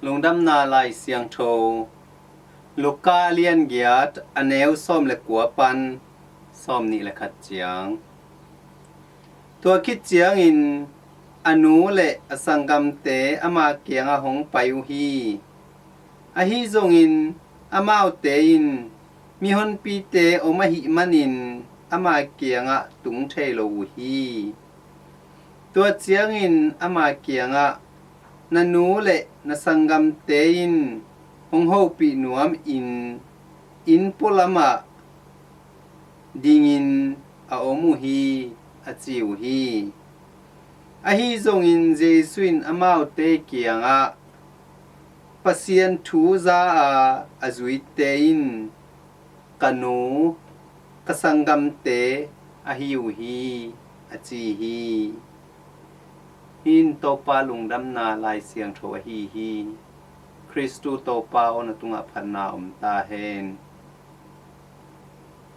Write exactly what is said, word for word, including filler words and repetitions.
Lungdamna Lai Siangtho, Luka a lian giat, a neu sawm le kua pan sawm nih le khat ciang. Tua khit ciangin a nu le a sanggamte ama kiangah hong pai uh hi. Ahi zongin amaute in mihonpite om ahih manin ama kiangah tung thei lo uh hi. Tua ciangin ama kiangah, "Na nu le na sanggamte in hong hopih nuamin inn pualamah dingin a om uh hi," a ci uh hi. Ahi zongin Jesu in amaute kiangah, "Pasian thu za a a zuite in ka nu, ka sanggamte ahi uh hi," a ci hi. Hih in Topa lungdamna Lai Siangtho ahi hi. Khristu Topa aw, na tungah phatna om ta hen.